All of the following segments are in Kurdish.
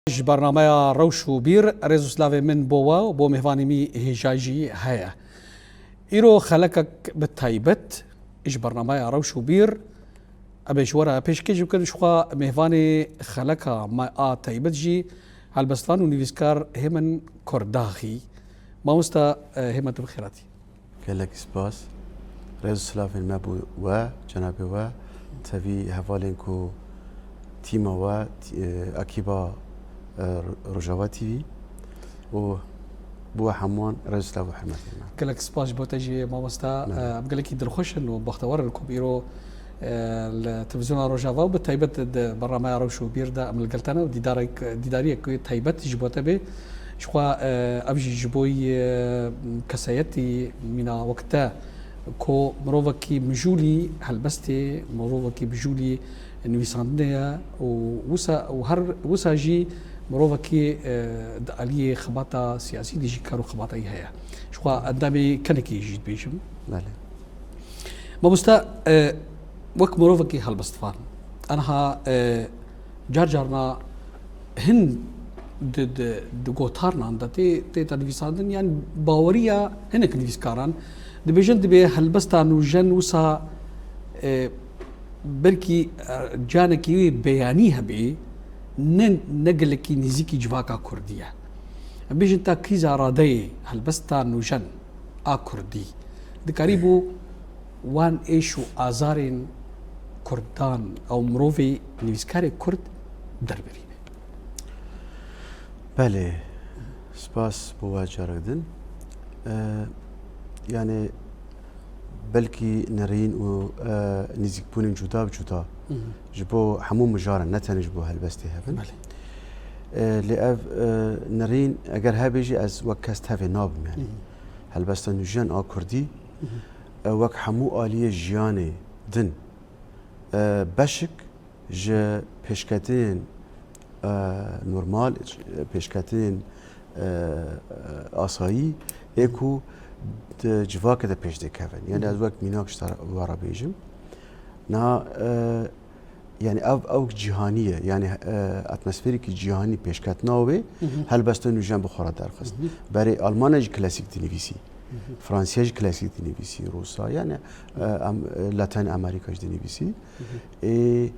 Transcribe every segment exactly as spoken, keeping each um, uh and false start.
Ji bernameya Rewş û Bîr, rêz û slavê min bo we û bo mêvanê min hêja jî heye. Îro xelekek bi taybet ji bernameya Rewş û Bîr, em ê ji we re pêşkêş bikin. Ji xwe mêvanê xeleka me a taybet jî helbestvan û nivîskar Hêmen Kordaxî. Mamosta, e, Hêmen, tu bi xêr hatî. Gelek spas. Rêz û silavên me bo we, cenabê we, tevî hevalên ku tîma we, tî-, e, ekîba, e, Rojava T V û bo we hemûyan rêz û silav û hurmetên me. Gelek spas ji bo te jî, mamosta. Merhaba. E, em gelekî dilxweş in û bextewar in ku îro, e, li televîzyona Rojava û bi taybet di bernameya Rewş û Bîr de em li gel te ne û dîdarek, dîdariyek taybet ji bo te bê. Jixwe, e, ev jî ji bo, e, kesayetî mîna wek te, ku mirovekî mijûlî helbestê, mirovekî mijûlî nivîsandinê ye û wisa, û her wisa jî mirovekî, e, di aliyê xebata siyasî de jî kar û xebata wî heye. Jixwe endamê kenekê jî dibêjim. Belê. Mamosta, e, wek mirovekî helbestvan, aniha, e, car carna hin di, di, di gotarnan de tê, tê te nivîsandin, yan baweriya hinek nivîskaran dibêjin, dibê helbesta nûjen wisa, e, belkî, e, canekî wê beyanî hebê, ne, ne gelekî nêzîkî civaka kurdî ye. Em bêjin ta krîza radeyê helbesta nûjen a kurdî dikarîbû wan êş û azarên kurdan ew mirovê nivîskarê kurd derbirîne. Belê, spas bo we carek din. E, yani belkî nerîn û, e, nêzîkbûnên cuda bi cuda Hı hı. ji bo hemû mijaran, ne tenê ji bo helbestê hebin. Belê. E, lê ev, e, nerîn eger hebe jî ez wek kes tevê nabim yani. Hı hı. Helbesta nûjen a kurdî, Hı hı. e, wek hemû aliyê jiyanê din, e, beşik ji pêşketinên, e, normal, pêşketinên, e, e, asayî ê ku di civakê de pêş dikevin. Yani ez wek mînak ji te re, we re bêjim. Niha, e, yani ev, ew cîhanî ye. Yani, e, atmosferekî cîhanî pêşketina wê Hı hı. helbesta nûjen bi xwe re derxist. Hı hı. Berê Almanya jî klasîk dinivîsî. Hı hı. Fransiya jî klasîk dinivîsî, Rûsa, yani, e, em, e, Latin Amerika jî dinivîsî. Hı hı. Ê,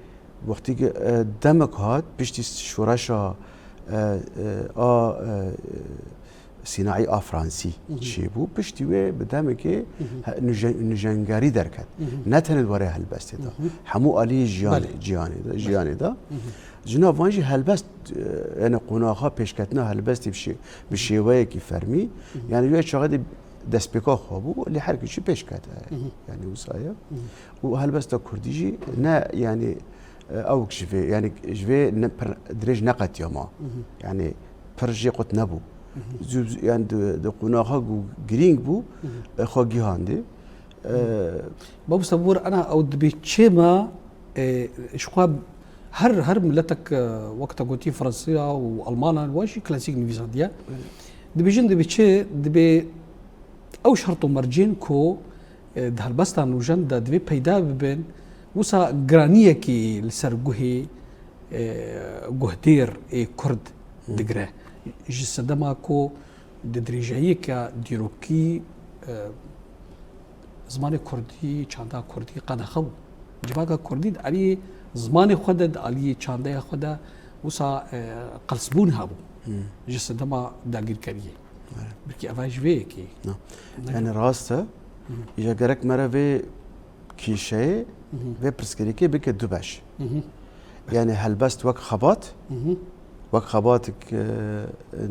wextî ki, e, demek hat, piştî şoreşa, e, e, a, e, sînaî a Fransî Hı hı. çêbû, piştî wê bi demekê Hı hı. he-, nûjen-, nûjengerî derket. Hı hı. Ne tenê di warê helbestê de. Hı hı. Hemû aliyê jiyanê, Belê. jiyanê de, Belê. jiyanê de. Hı hı. Ji nav van jî helbest, e, yani qonaxa pêşketina helbestê bi şê-, bi şêweyekî fermî, Hı hı. yani wê çaxê de destpêka xwe bû, lê her kişî pêş kete. Hı hı. Yani wisa ye. Hı hı. Û helbesta kurdî jî ne, yani, e, ewk ji vê, yani ji vê ne pir dirêj neqetiya ma. Hı hı. Yani pir jê qut nebû. Hı hı. Zû, zû, yani di, di qonaxa ku girîng bû, Hı hı. e, xwe gihandê. E, Mamoste, bi wir ana ew dibê çê me, e, ji xwe her, her miletek, e, wek te gotî Fransiya û Almana, wan jî klasîk nivîsandiye. Belê. Dibêjin dibê çi, dibê ew şert û mercên ku, e, di helbesta nûjen de divê peyda bibin, wisa giraniyekî li ser guhê, e, guhdêr ê Kurd Hı. digire. Ji sedema ku di dirêjayiyeke dîrokî, e, zimanê kurdî, çanda kurdî qedexe bû. Civaka kurdî di aliyê zimanê xwe de, di aliyê çandeya xwe de wisa, e, qelsbûn hebû Hı. ji sedema dagîrkeriyê. Evet. Belkî eva ji vê yekê. Na. Ne Yani rast e. Hı. Îja gerek me re vê kêşeyê, Hı hı. vê pirsgirêkê bike du beş. Hı hı. Yani helbest wek xebat, Hı hı. wek xebatek, e,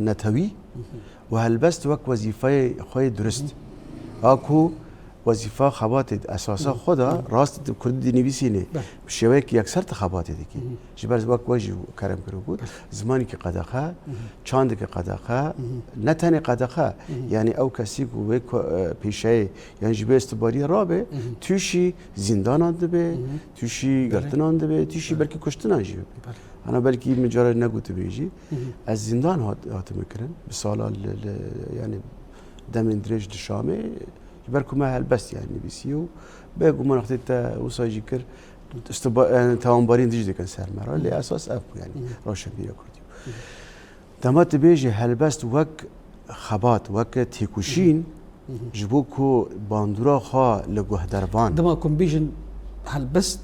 netewî Hı hı. û helbest wek wezîfeyê xwe yê durist. Hı hı. A ku wezîfa xebatê di esasa Hı hı. xwe de Hı hı. rast di kurdî dinivîsînê Beh. bi şêweyekî yekser di xebatê dikî. Hı hı. Ji ber wek we jî kerem kir û got, Beh. zimanekî qedexe, Hı hı. çandekî qedexe, Hı hı. ne tenê qedexe, Hı hı. yani ew kesî ku wê ku, e, pêşeyê yan ji vê istibariyê rabe, Hı hı. tûşî zîndanan dibe, Hı hı. tûşî Belê. girtinan dibe, tûşî Belê. belkî kuştinan jî bibe. Belê. Ana belkî min cara negotibê jî, Hı hı. ez zîndan hat-, hatime kirin. Bi sala li, li, yani demên dirêj li Şamê, ji ber ku me helbest yani nivîsî û bêguman wextê te wisa jî kir, istiba-, yani tawanbarîn dijî dikin ser me re. Hı hı. Lê esas ev bû yani Hı hı. rewşenbîra kurdî. Hı hı. Dema tu bêjî helbest wek xebat, wek têkoşîn, Hı hı. ji bo ku bandora xwe li guhdarvan. Dema ku em bêjin helbest,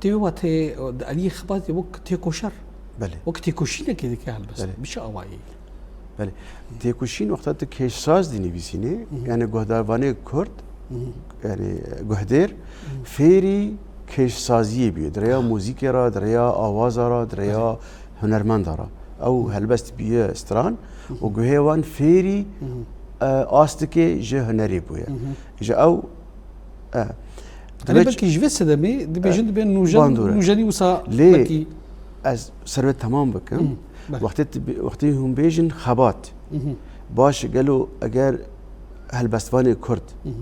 tê wê watê, di aliyê xebatê wek têkoşer. Belê. Wek têkoşînekê dike helbest. Belê. Bi çi awayî? Belê. Têkoşîn wexta tu kêşsaz dinivîsînî, Hı hı. yani guhdarvanê Kurd, Hı hı. yani guhdêr, Hı hı. fêrî kêşsaziyê bûye. Di rêya Ha. muzîkê re, di rêya awaza re, di rêya Belê. hunermenda re. Ew Hı hı. helbest bûye stran Hı hı. û guhê wan fêrî, Hı hı. e, astikê ji hunerê bûye. Hı hı. Ji ew, e, Erê, dibê belkî ji vê sedemê dibêjin, e, dibê nûjen, bandor e. nûjenî wisa Lê belkî ez servê temam bikim. Hı, belê. Wextê tu bi-, wextê hûn bêjin xebat. Hı hı. Baş, gelo eger helbestvanê Kurd Hı hı.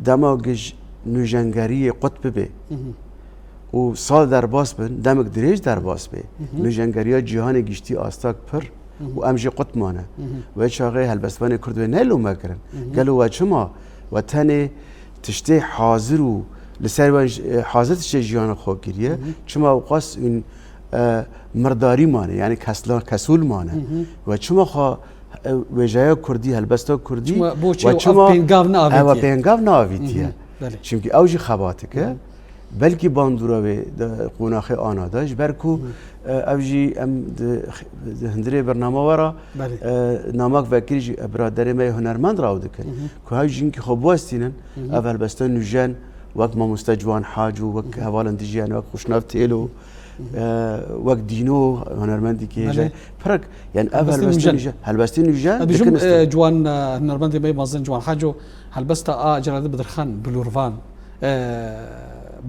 dema gij nûjengeriyê qut bibe Hı hı. û sal derbas bin, demek dirêj derbas be, Hı hı. nûjengeriya cîhanê giştî astak pir Hı hı. û em jî qut mane. Hı hı. Wê çaxê helbestvanê Kurd wê ne lome kirin. Hı hı. Gelo we çima? We tenê tiştê hazir û li ser wan j-, e, hazir tiştê jiyana xwe kiriye. Hı hı. Çima ew qas hûn, e, mirdarî mane, yani kesla-, kesûl mane? Hı hı. We çima xwe, e, wêjeya Kurdî, helbesta Kurdî, Çima, bo çi we ew çima pêngav neavêtiye? ew pêngav neavêtiye? Hı hı. Belê. Çimkî ew jî xebatik e. Hı hı. Belkî bandora wê di qonaxê ana de, ji ber ku, Hı. e, ew jî em di, di hundirê bernama we re, Belê. e, namak vekirî jî, e, biraderê me yê hunermend raw dikin. Hı hı. Ku ew jî hinkî xwe biwestînin, Hı hı. ev helbesta nûjen wek mamoste Ciwan Haco, wek Hı hı. hevalên dijî, yani wek Xuşnav Têlo, Hı hı. e, wek Dîno, hunermendî kê Belê. jî pirek, yani ev Helbestê helbesta nûjen. nûjen, helbestê nûjen Ez dibêjim, dikin e, stran. Ciwan, e, hunermendê me yê mezin Ciwan Haco, helbesta a Celalettin Bedirxan, Bilûrvan, e,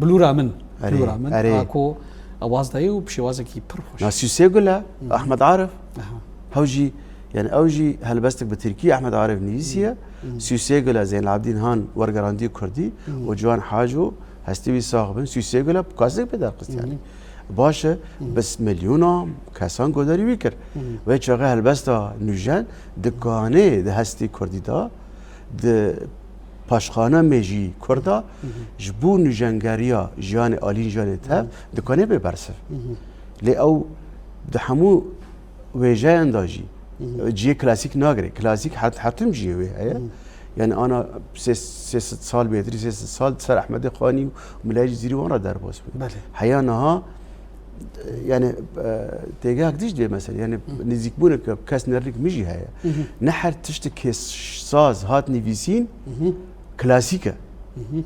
Bilûra min, Erê, Bilûra min, erê. a ku awaz dayê û bi şêwazekî pir xweş. Na Sûsê Gul e, Hı hı. Ahmed Arif. Aha. Ew jî, yani ew jî helbestek bi tirkî Ahmed Arif nivîsiye. Hı hı. Sûsê Gul e, Zeynalabdîn Han wergerandiye kurdî Hı hı. û Ciwan Haco, hestê wî sax bin. Sûsê Gul e, bi kasek pê derxist yani. Hı hı. Baş e, Hı hı. bi milyona kesan guhdarî wî kir. Hı hı. Wê çaxê helbesta nûjen dikanê di hestê kurdî de, di paşxana mejî kurda Hı hı. ji bo nûjengeriya jiyanê alîn jiyanê tev Hı hı. dikanê bê bersiv. Hı hı. Lê ew di hemû wêjeyan de jî Hı hı. cihê klasîk nagire. Klasîk her, her tim cihê wê heye. Hı hı. Yani ana sê, sê sed sal bêtirî, sê sed sal ser Ehmedê Xanî û Milayê Cizîrî wan re derbas bû. Belê. Heya niha, yani, e, têgehek dî jî dibê mesela, yani Hı. nêzîkbûnek kes nerînik min jî heye. Hı hı. Ne her tişt kês saz hat nivîsîn Hı hı. klasîk e. Hı hı.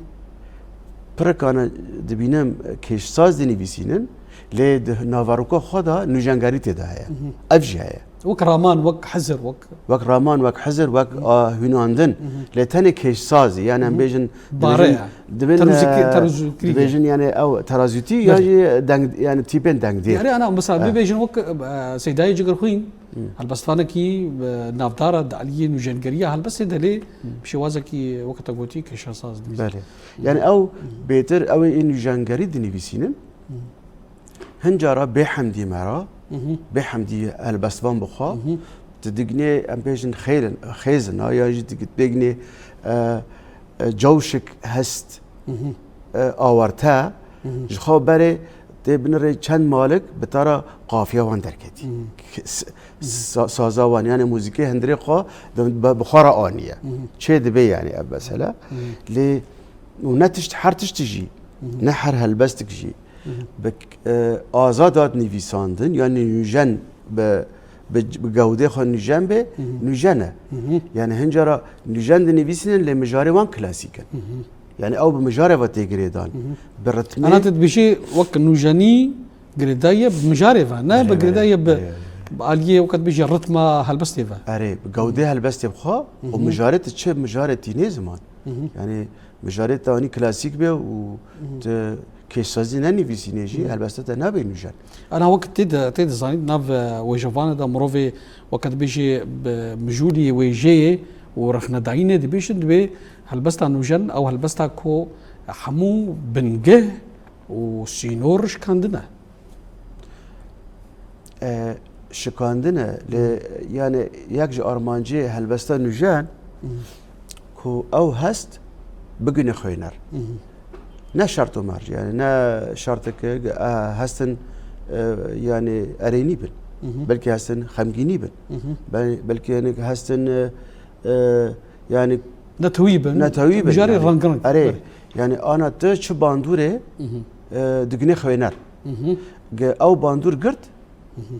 Pirek ana dibînim kêşsaz dinivîsînin, lê di naveroka xwe de nûjengerî tê de heye. Hı hı. Ev jî heye. Wek raman, wek hizir, wek Wek raman, wek hizir, wek, Hı hı. a, hûnandin. Hı hı. Lê tenê kêşsazî, yani em Hı hı. bêjin, Bare dibêjin, ya. dibin, Terozî-, e, terozîkirî. dibêjin yani ew terazîtî ya Yani. jî deng, yani tîpên dengdêr. Yani ana mesela Ha. bibêjin wek, e, Seydayê Cigirxwîn, Hı. helbestvanekî, e, navdar e di aliyê nûjengeriya helbestê de lê Hı. bi şêwazekî weke te gotî kêşsaz dibî. Belê. Yani ew Hı. bêtir ew ê nûjengerî dinivîsînin. Hı. Hin cara bê hemdî me re, Hı hı. bê hemdî helbestvan bi xwe, Hı hı. tu diginê, em bêjin xêlin, xêzin, ha, ya jî digit bêginê, e, e, cewşik hest, Hı hı. e, awarte, Hı hı. ji xwe berê tê binirê çend malik bi te re qafiya wan derketî. Hı hı. K-, s-, Hı hı. sa-, saza wan, yani muzîkê hundirê xwe di, bi, bi xwe re aniye. Hı hı. Çê dibe yani ev mesele. Hı hı. Lê û ne tişt, her tişt jî, Hı hı. ne her helbestik jî, Hı hı. bi, e, azad hat nivîsandin, yani nûjen bi, bi, bi gewdê xwe nûjen be, Hı hı. nûjen e. Hı hı. Yani hin cara nûjen dinivîsînin lê mijarê wan klasîk in. Hı hı. Yani ew bi mijarê ve tê girêdan. Hı hı. Bi ritmê Ana tu dibêjî wek nûjenî girêdayî ye bi mijarê ve, ne Erê, bi erê, girêdayî ye bi, erê, erê. bi aliyê wek dibêjî ritma helbestê ve. Erê, bi gewdê helbestê bi xwe û Hı hı. mijarê tu çi mijarê tînê ziman. Hı hı. Yani mijarê te anî klasîk be û Hı. tu kêşsazî nenivîsînê jî, Hı. helbesta te nabe nûjen. Ana wek tê de, tê de zanîn, nav, e, wêjevanê de mirovê weke dibêjê bi mijûlî wêjeyê û rexnedayînê dibêjin, dibê helbesta nûjen ew helbesta ku hemû bingeh û sînor şikandine. E, şikandine, lê, Hı. yani yek ji armancê helbesta nûjen Hı. ku ew hest bigine xwêner. Hı hı. Ne şert û merc, yani ne şerteke, e, hestin, e, yani erênî bin. Belkî hestin xemgînî bin. Bel-, belkî yani hestin, e, e, yani netewî bin. Netewî bin, mijarê yani rengireng. Erê, yani ana tu çi bandûrê, e, digine xwêner. Ge ew bandûr girt,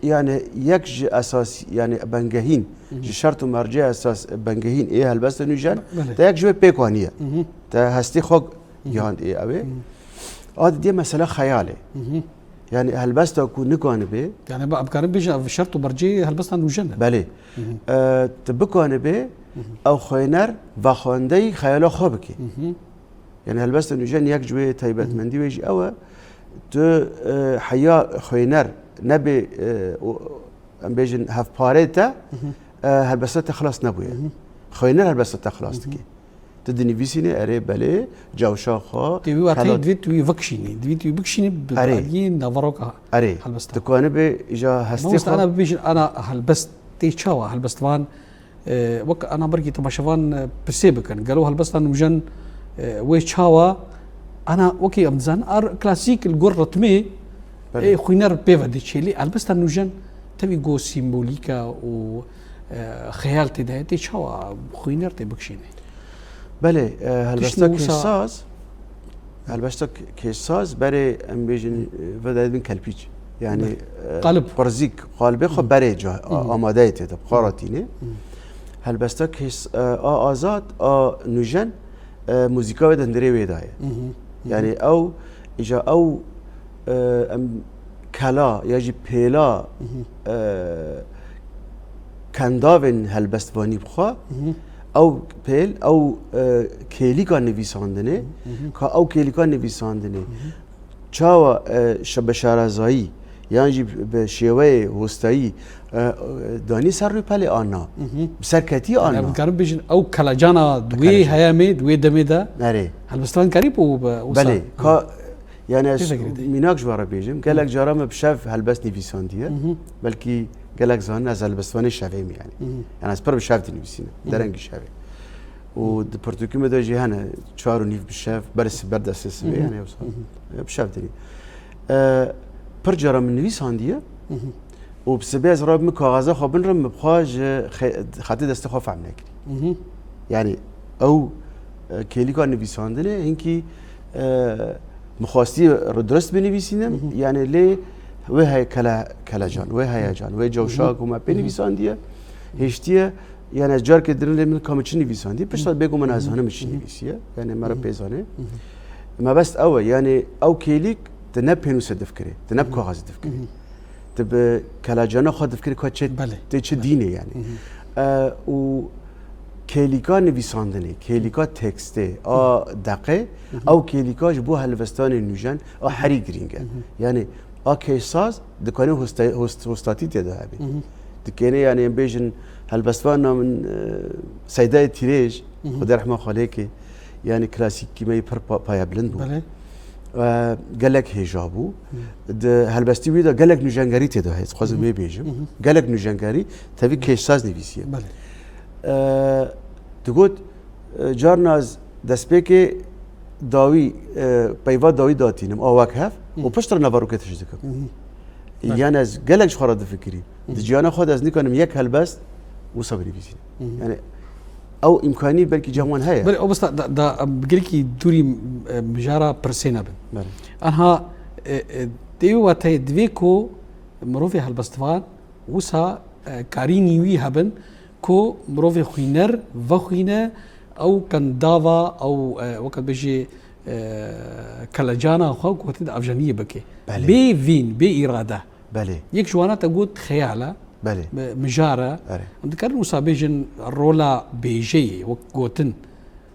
yani yek ji esas, yani bengehîn, ji şert û mercê esas bengehîn ê helbesta nûjen, te yek ji wê pêk aniye. Te hestê xwe gihand ê ew ê. A didiye mesela xeyalê. Yani helbesta ku nikanibe. Yani em karin bêjin ev şert û mercê helbesta nûjen e. Belê. E, tu bikanibe ew xwêner vexwendeyî xeyala xwe bike. Yani helbesta nûjen yek ji wê taybetmendî wê jî ew e, tu, e, heya xwêner nebê, e, o, em bêjin hevparê te, e, helbesta te xilas nebûye. Xwêner helbesta te xilas dike. Tu dinivîsînê, erê, belê, cewşa xwe, Tê wî wateyê divê tu wî vekişînî. Divê tu wî bikişînî bi aliyê naveroka helbesta. Erê, tu kanibê îja hestê xwe. Mamoste, ana bibêjin, ana helbest tê çawa? Helbestvan, e, wek ana berkî temaşevan, e, pirsê bikin. Gelo helbesta nûjen, e, wê çawa? Ana wekî em dizanin, ar klasîk li gor ritmê, e, xwîner pê ve diçê. Lê helbesta nûjen tevî go sîmbolîk e û, e, xeyal tê de heye. Tê çawa xwîner tê bikişînê? Belê, e, helbesta kêşsaz, helbesta k-, kêşsaz berê em bêjin, e, veda dibin kelpîç. Yani, e, qalib, qurzîk, qalibê xwe berê ca-, a-, amadeyê tê de, bi xwe re tînê. Helbesta kêş-, e, a azad, a nûjen, e, muzîka wê di hundirê wê de ye. Yani ew, îja ew, e, em kela ya jî pêla, e, kendavên helbestvanî bi xwe, ew pêl, ew, e, kêlîka nivîsandinê, ka ew kêlîka nivîsandinê çawa, e, şe-, bi şarezayî yan jî bi şêweyê hostayî, e, e, danî ser rûpelê an na? Bi ser ketî an na? Em karin bêjin ew kelacana di wê heyamê, di wê demê de helbestvan karî bû bi wisa. Belê, ka Yani ez mînak ji we re bêjim, gelek cara me bi şev helbest nivîsandiye. Belkî gelek zanin ez helbestvanê şevê me yani. Yani ez pir bi şev dinivîsînim, derengî şevê. Û di pirtûkê me de jî hene çar û nîv bi şev, berê siber destê sibê yani ew saet. E, bi şev dinî. E, pir cara min nivîsandiye. Û bi sibê ez rabim kaxeza xwe binrim, min bi xwe ji xe-, xetê destê xwe fehm nekirî. Yani ew, e, kêlîka nivîsandinê hinkî, e, min xwestiye rûdirist binivîsînim, yani lê wê heye kele-, kelecan, wê heyecan, wê cewşa ku me pê nivîsandiye, hêştiye, yani ez carkê dirin lê min ka min çi nivîsandiye, pişta bê ku min ez zanim min çi nivîsiye, yani me re pê zanê. Mebest ew e, yani ew kêlîk tu ne pênûse difkirê, tu ne bi kaxezê difkirê. Tu bi kelacana xwe difkirê ka çi, tê çi dînê yani. E, û kêlîka nivîsandinê, kêlîka tekstê, a deqê, ew kêlîka ji bo helvestanê nûjen a herî girîng e. Yani a kêşsaz dikane hosta-, host-, hostatî tê de hebe. Dikêne yani em bêjin helbestvan namin, e, Seydayê Tîrêj, Xwedê rehma xwe lê ke, yani klasîkî me yê pir pa-, payebilind bû. Belê. E, gelek hêja bû. Di helbestî wî de gelek nûjengerî tê de heye, dixwazim wê bêjim. Gelek nûjengerî tevî kêşsaz nivîsiye. Belê. E, digot, e, carna ez destpêkê dawî, e, peyva dawî datînim, a wek hev, û piştre naverokê tişt dikim. Belê. Yani ez gelek ji xwe re difikirîm. Di ciyana xwe de ez nikarim yek helbest wisa binivîsînim. Yani ew îmkanî belkî cem wan heye. Belê, ew bista da, da, em, gelekî dûrî, e, mijara pirsê nebin. Belê. Anha, e, e, di wê wateyê divê ku mirovê helbestvan wisa, e, karînî wî hebin ku mirovê xwîner vexwîne ew kendava, ew, e, weke bêjê, e, kelecana xwe ku hatiye de avjeniyê bike. Belê. Bê vîn, bê îrade. Belê. Yek ji wana te got xeyal e, Belê. mi-, mijar e. Erê. Em dikarin wisa bêjin rola bêjeyê, wek gotin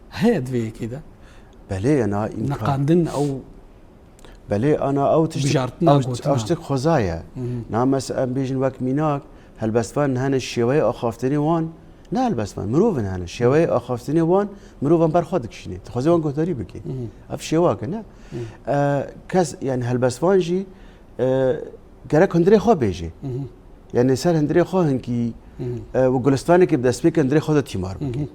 heye di vê yekê de? Belê, ana îmkan. Neqandin ew Belê, ana ew tiştek, bijartina ew, gotina. Ew tiştek xweza ye. Na mes-, em bêjin wek mînak, helbestvan hene şêweyê axaftinê wan, ne helbestvan, mirovin hene. Şêweyê axaftinê wan, mirovan ber xwe dikişîne. Dixwaze wan guhdarî bike. Ev şêwak e, ne? E, kes, yani helbestvan jî, e, gerek hundirê xwe bêje. Yani ser hundirê xwe hinkî, e, û gulistanekê bi destpêkê hundirê xwe de tîmar bike.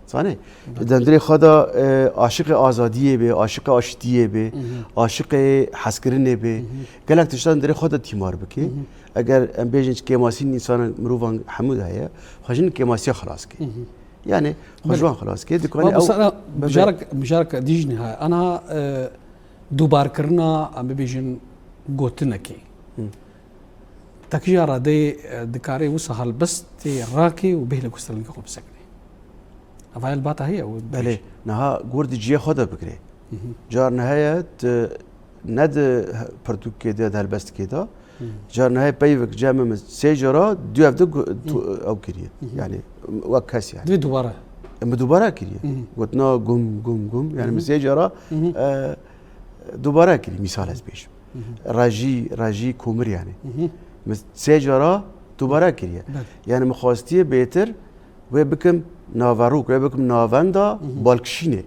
Zanî? Di hundirê xwe de, e, aşiqê azadiyê bê, aşiqê aştiyê bê, aşiqê hezkirinê bê. Gelek tiştan hundirê xwe de tîmar bike. Eger em bêjin kêmasî însanan, mirovan hemû de heye, xwe ji kêmasiya xilas ke. Yani, xwe ji wan xilas ke. Dikane ew mijarek, mijarek dî jî niha. Anha, e, dubarkirina, em bibêjin, gotinekê. Tekîja radeyê, e, dikare wisa helbestê rake û bêhle ku ser lingê xwe bisekine. Eva helbata heye û Belê, niha gor di cihê xwe de bigire. Car niha ye, tu ne di he-, pirtûkê de, di helbestikê de. Car niha ye peyvek cem min sê cara du ev de gu-, tu, ew kiriye. Yani, wek kes yani. Divê dubare. Em bi dubare kiriye. Gotina gum, gum, gum. Yani, min sê cara, e, dubare kiriye, misal ez bêjim. Rejî, rejî komir yani. Min sê cara dubare kiriye. Belê. Yani min xwestiye bêtir wê bikim naverok, wê bikim navenda balkişînê.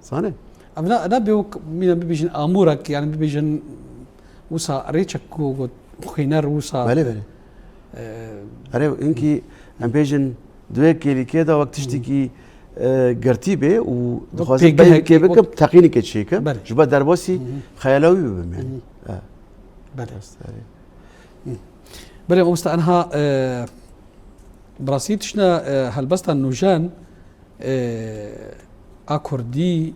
Zanî? Ev ne, ne bê wek mîna bibêjin amûrek, yani bibêjin wisa rêçek ku got xwîner wisa. Belê, belê. E, Erê, hinkî em bêjin di wê kêlîkê de wek tiştekî, e, girtî bê û dixwazim pêgehekê peyvekê bikim, wek teqînekê çêkim. Belê. Ji ber derbasî xeyala wî bibim yani. E. Belê. Rast, erê. Belê, mamosta, enha, e, bi rastî tiştine, e, helbesta nûjen, e, a kurdî,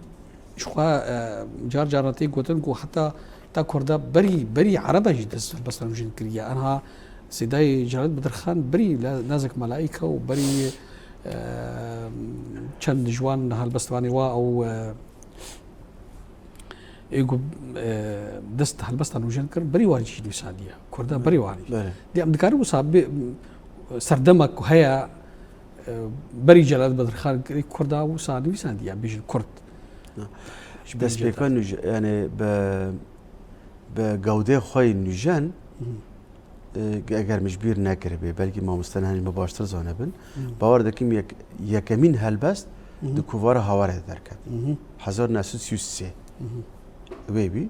ji xwe, e, car caran tê gotin ku heta ta kurda berî, berî ereba jî dest helbesta nûjen kiriye. Enha Sêdayê Celadet Bedirxan berî le-, Nazik Melaîka û berî, e, çend ji wan helbestvanê wa ew, e, Ê ku, e, dest helbesta nûjen kir, berî wan jî nivîsandiye. Kurda berî wan jî. Belê. Dê em dikarin wisa bê, serdema ku heye, e, berî Celal Bedirxan kirî Kurda wisa nivîsandiye, bêjin Kurd. Na. Ji berî Destpêka Celal. Nûj-, yani bi, bi gewdê xwe yê nûjen, E, eger min ji bîr nekiribê, belkî mamoste niha jî me baştir zanibin. Bawer dikim yek-, yekemîn helbest di kovara Hawarê de derket. Hezar neh sed sî û sê. Wê bî.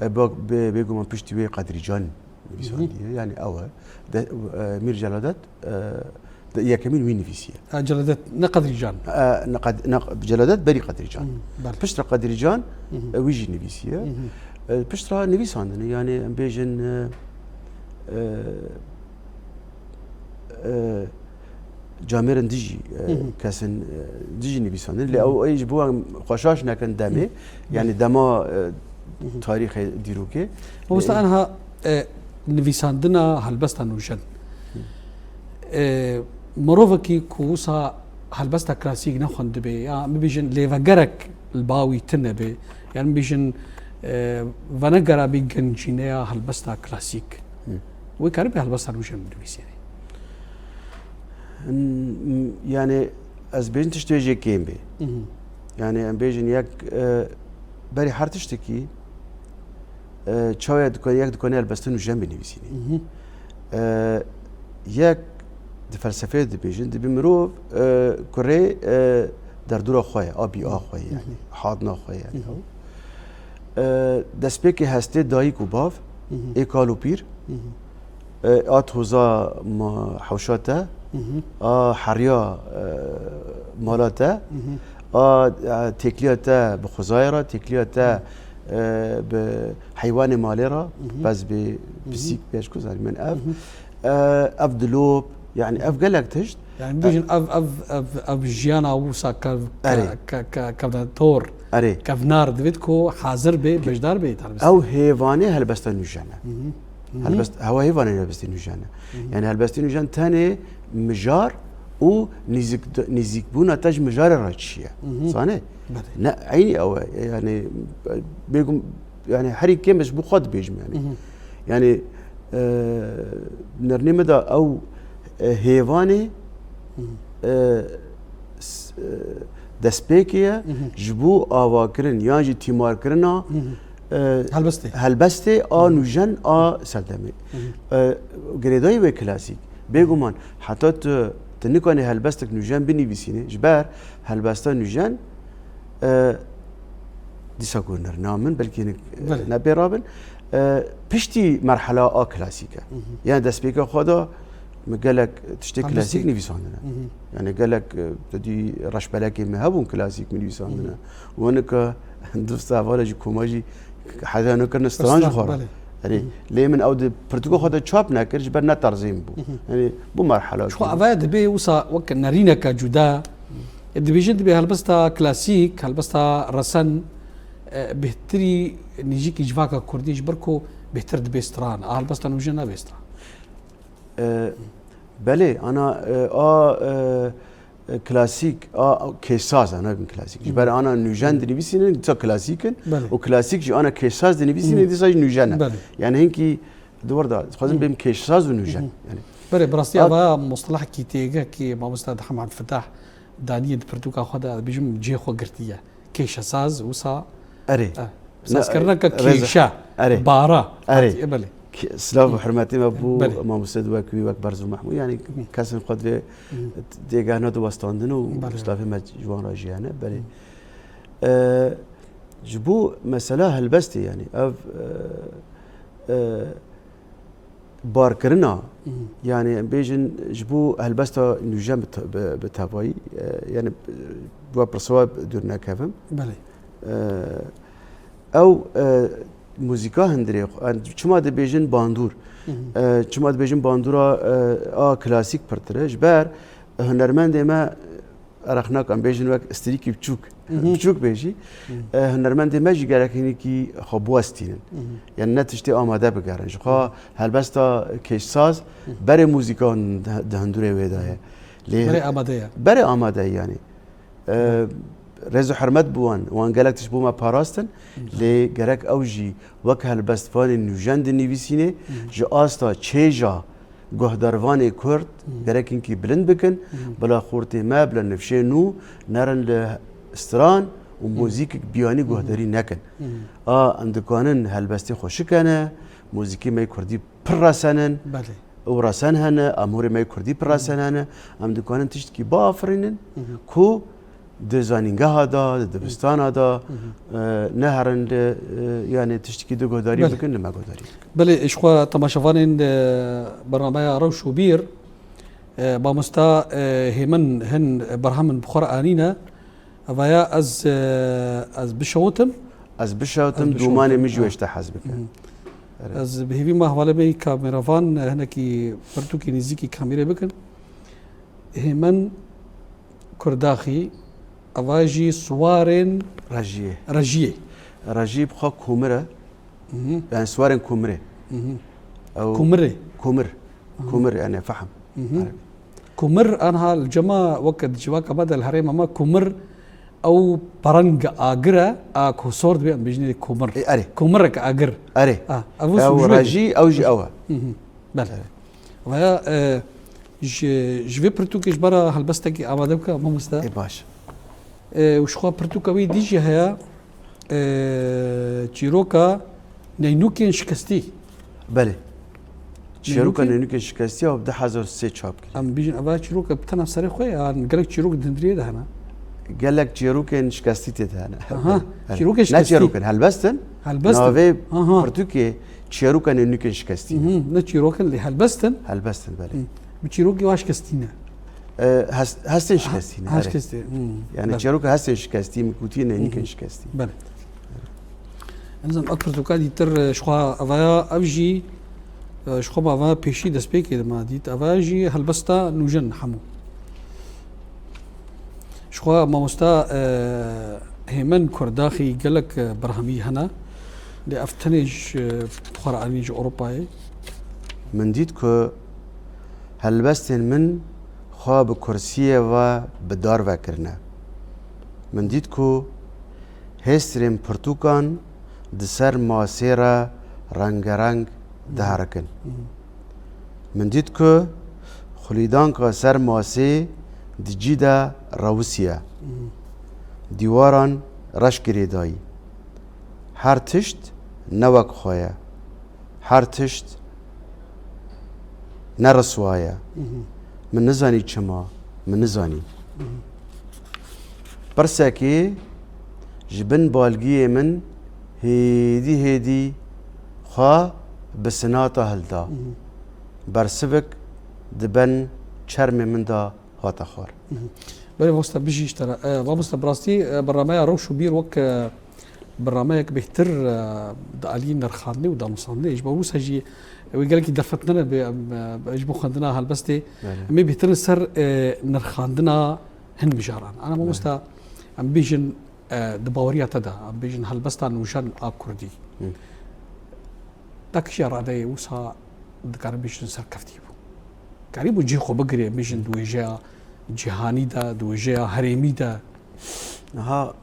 E, bak-, bê-, bêguman piştî wê Qedrî Can nivîsandiye. Yani ew e. De-, e, Mîr Celadet, e, de-, yekemîn wî nivîsiye. Ha, Celadet ne Qedrî Can? E, ne Qed-, ne, Celadet berî Qedrî Can. Belê. Piştre Qedrî Can, e, wî jî nivîsiye. E, piştre nivîsandine, yani em bêjin, e, e, e, camêrin dijî, e, kesin, e, dijî nivîsandin. Lê ew ê ji bo em xweşaş nekin demê, yani dema, e, tarîxê dîrokê. Mamosta, enha, e, nivîsandina helbesta nûjen. E, mirovekî ku wisa helbesta klasîk nexwendibe, ya bibêjin lêvegerek li ba wî tune be, yan bibêjin, e, venegerabî gencîneya helbesta klasîk. Wê karibê helbesta nûjen binivîsîne. Yani ez bêjin tişt wê jê kêm bê. Yani em bêjin yek, e, berî her tiştekî, e, çawa dikane, yek dikane helbesta nûjen binivîsîne. E, yek di felsefeyê dibêjin, dibî mirov, e, kurê, e, derdora xwe ye, a bî a xwe ye, yani, hadna xwe ye, yani. E, destpêkê hestê dayik û bav, ê kal û pîr, e, a toza ma hewşa te, a heriya, e, mala te, a, e, têkliya te bi xwezayê re, têkliya te, e, bi heywanê malê re, pez bê, pisîk bê, ji ku zanî min ev. E, ev dilop, yani ev gelek tişt. Yani bibêjin ev, ev, ev, ev jiyana wisa kev-, ke-, Erê. ke-, ke-, kevnetor, Erê. kevnar divêt ku hazir bê, beşdar bê, helbestê. Ew hêvanê helbesta nûjen e. Helbest, hewa hêvanê helbestê nûjen e. Yani helbestê nûjen tenê mijar û nîzik-, nîzîkbûna te ji mijarê re çi ye. Zanê? Belê. Ne, eynî ew e. Yani, bêgum, yani herî kêm ez ji bo xwe dibêjim yani. Yani, e, nirnê min de ew, e, hêvanê, e, s-, e, destpêkê ye ji bo avakirin yan jî tîmarkirina, e, Helbestê. helbestê a nûjen a serdemê. E, girêdayî wê klasîk. Bêguman heta tu, tu nikanî helbestek nûjen binivîsînî, ji ber helbesta nûjen, e, dîsa ku nirna min, belkî hinek, e, Belê. ne pê rabin, e, piştî merhela a klasîk e. Yani destpêka xwe de Min gelek tiştê klasîk nivîsandine. Yanî gelek, e, tu dî reşbelekê me hebûn klasîk min nivîsandine. Û hinika dusta hevala ji koma jî heta hene kirine stran ji xwe re. Yanî lê min ew di pirtûka xwe de çap nekir, ji ber ne terzê min bû. Yanî bû merhela. Ji xwe eva dibê wisa wek nerîneke cuda. Dibêjin dibê helbesta klasîk, helbesta resen, e, bêhtirî nêzîkî civaka kurdî ji ber ku bêhtir dibê stran. A helbesta nûjen nabê stran. E, belê, ana, e, a, e, e, klasîk, a, a kêşsaz e, ne bin klasîk. Ji ber ana nûjen dinivîsînin, dîsa klasîk in. Belê. Û klasîk jî ana kêşsaz dinivîsînin, dîsa jî nûjen e. Belê. Yani hinkî di wir de, dixwazim bêm kêşsaz û nûjen. Yani. Belê, bi rastî eva mustelahekî têge ki mamosta Hemed Fetah daniye di pirtûka xwe de, dibêjim cihê xwe girtiye. Kêşesaz, wisa, erê. Eh, sazkirineke kêşe, erê. Bara. Erê. Hatî, e, belê. Silav û hurmetê me bû mamoste di wek wî, wek Berzo Mehmûd, yanî kesên xwe di vê têgehna de westandin û silavê me ji wan re jî hene, belê. E, ji bo mesela helbestê, yanî ev, e, e, barkirina, yanî em bêjin ji bo helbesta nûjen bi te-, bi, bi tevayî, e, yanî, e, we pirsa we dûr nekevim. Belê. E, ew, e, muzîka hundirê xwe, yani çima dibêjin bandûr? E, çima dibêjin bandûra, e, a klasîk pirtir e? Ji ber hunermendê me, e, rexnak em bêjin wek strîkî biçûk, biçûk bêjî, e, hunermendê me jî gerek hinekî xwe biwestînin. Yani ne tiştê amade bigerin. Ji xwe helbesta kêşsaz berê muzîka di, di hundurê wê de ye. Lê berê amade ye. Berê amade ye yani. E, rêz û hurmet bi wan, wan gelek tişt bo me parastin, lê gerek ew jî wek helbestvanên nûjen dinivîsînê, ji asta çêja guhdarvanê Kurd gerek hinkî bilind bikin, bila xortê me, bila nifşê nû nerin li stran û muzîkek biyanî guhdarî nekin. A, em dikanin helbestê xwe şikene, muzîkê me yê Kurdî pir resen in. Belê. Û resen hene, amûrê me yê Kurdî pir resen hene. Em dikanin tiştekî biafirînin ku di zanîngeha de, di dibistana de, e, neherin li, e, yani tiştekî di guhdarî bikin, li me guhdarî bikin. Belê, ji xwe temaşevanên, e, bernameya Rewş û Bîr, e, mamosta, e, Hêmin hin berhemin bi xwe re anîne. Evaya ez, e, ez bişewitim. Ez bişewitim, domanê min jî wê ji te hez bikin. Ez bi hêvî me hevalê me yî kameravan, e, hinekî pirtûkê nêzîkî kamîrê bikin. Hêmen Kurdaxî, eva jî siwarên rejiyê. Rejiyê. Rejiyê bi xwe komir e. Yani siwarên komirê. Ew komirê. Komir. Komir, yani fehim. Komir, anha li cema weke di civaka me de li herêma me komir ew pereng agir e, a ku sor dibe em bêjinê komir. E, erê. Komirek agir. Erê. A, ev ew rejî, ew jî ew e. Belê. Vaya, e, ji, ji vê pirtûkê ji bara helbestekî amade bike, mamoste. Ê baş. E, û ji xwe pirtûka wî dî jî heye, e, çîroka neynûkên şikestî. Belê. Çîroka neynûkên şikestî ya du hezar sê çap kiriye. Em bîjin, eva çîroka bi tena serê xwe ya, gelek çîrok di hundiriyê de hene. Gelek çîrokên şikestî tê de hene. Aha, çîrokên şikestî. Ne çîrokên, helbest in. Helbest in. Navê pirtûkê çîroka neynûkên şikestî ne. Ne çîrok in, lê helbest in. Helbest in, belê. Bi çîrokê wa şikestî ne. E, hes-, hestên şikestî ne, erê. Şikestî, hmm. Yani çîroka hestên şikestî, min gotiye neynûkên şikestî. Belê. Nizam, ev pirtûka dîtir, e, ji xwe evaya, ev jî, e, ji xwe me evaya pêşî destpêkê de me dît. Evaya jî helbesta nûjen hemû. Ji xwe mamosta, e, Hêmen Kurdaxî gelek, e, berhemî hene. Lê ev tenê ji, e, xwe re anî ji Ewropayê. Min dît ku helbestên min xwe bi kursiyê ve bi dar ve kirine. Min dît ku hêstirên pirtûkan di ser masê re rengereng diherikin. Min dît ku xulîdanka ser masê di cî de rewisiye. Dîwaran reş girêdayî. Her tişt ne wek xwe ye. Her tişt ne riswa ye. Min nizanî çima, min nizanî. Pirsekê ji bin balgiyê min hêdî hêdî xwe bi sinata hilda. Bersivik di ben çermê min de hate xwar. Belê, mamoste, bijî ji te re. E, mamoste, bi rastî, e, bernameya Rewş û Bîr wek, e, bernameyek bêhtir, e, di alî nirxandinê û danûstandinê. Ji bo wisa jî wê gelekî derfet nene bê, em, e, ji bo xwendina helbestê. Belê. Em ê bêhtir li ser, e, nirxandina hin mijaran. Ana mamoste, em bêjin, e, di baweriya te de, em bêjin helbesta nûjen a kurdî. Hı. Da kîja radeyê wisa dikarin bêjin serkeftî bû? Karîbû cihê xwe bigire, bêjin di wêjeya cîhanî de, di wêjeya herêmî de. Niha